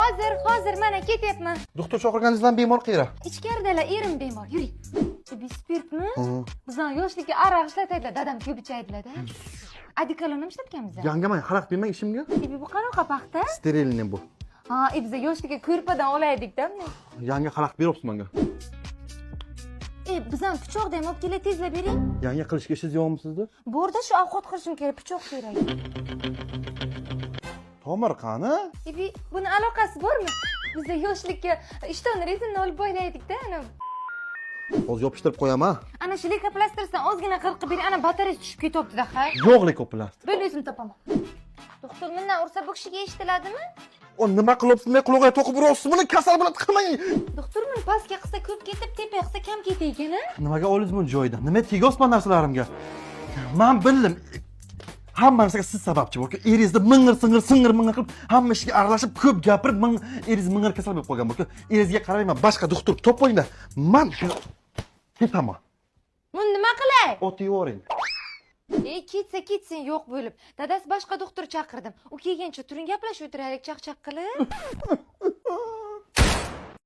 Hozir, hozir, mana ketyapman. Doktor chaqirganingizdan bemor qayerda? Ichkaridalar, erim bemor. Yuring. Bu spirtmi? Bizani yoshlikka aroq ishlatadilar, dadam ko'p ichadilar-da. Одеколон ham ishlatganmiz. Yanga, man xalaqit bermang ishimga. Bu qanaqa paxta? Стерильный bu. Ha, biza yoshlikka ko'rpadan olaydik-da bunday. Yanga, xalaqit beryapsiz menga. Bizani pichoqda ham olib kelay, tezlab bering. Yanga, qilishga ishingiz yo'qmi sizni? Borda, shu ovqat qilishim kerak, pichoq kerak. Tomir qani? Ibi, buni aloqasi bormi? Biza yoshlikka ishton rezinni olib boylaydik-da, ana. Hozir yopishtirib qo'yaman. Ana shu лейкопластырь dan ozgina qirqib bering, ana batareyasi tushib ketyapti-da, ha. Yo'q лейкопласт. Buni o'zim topaman. Doktor, bundan ursa, bu kishiga eshitiladimi? O, nima qilyapsiz? Men qulog'iga to'qib uryapsiz buni, kasal bilan qilmang. Doktor, buni pastga qilsa ko'p ketib, tepaga qilsa kam ketar ekan, a? Nimaga oldingiz buni joyidan? Nima tegyapsiz narsalarimga? Man bildim. Hamma narsaga siz sababchi bo'lki. Eringizni ming'ir sing'ir sing'ir ming'ir qilib, hamma ishga aralashib, ko'p gapirib, eringiz ming'ir kasal bo'lib qolgan bo'lki. Eringizga qarayman, boshqa doktor topib qo'yinglar. Man ketaman. Buni nima qilay? Otib yuboring. Ketsa ketsin yo'q bo'lib. Dadasi, boshqa doktor chaqirdim. U kelguncha turing, gaplashib o'tiraylik, chaqchaq qilib.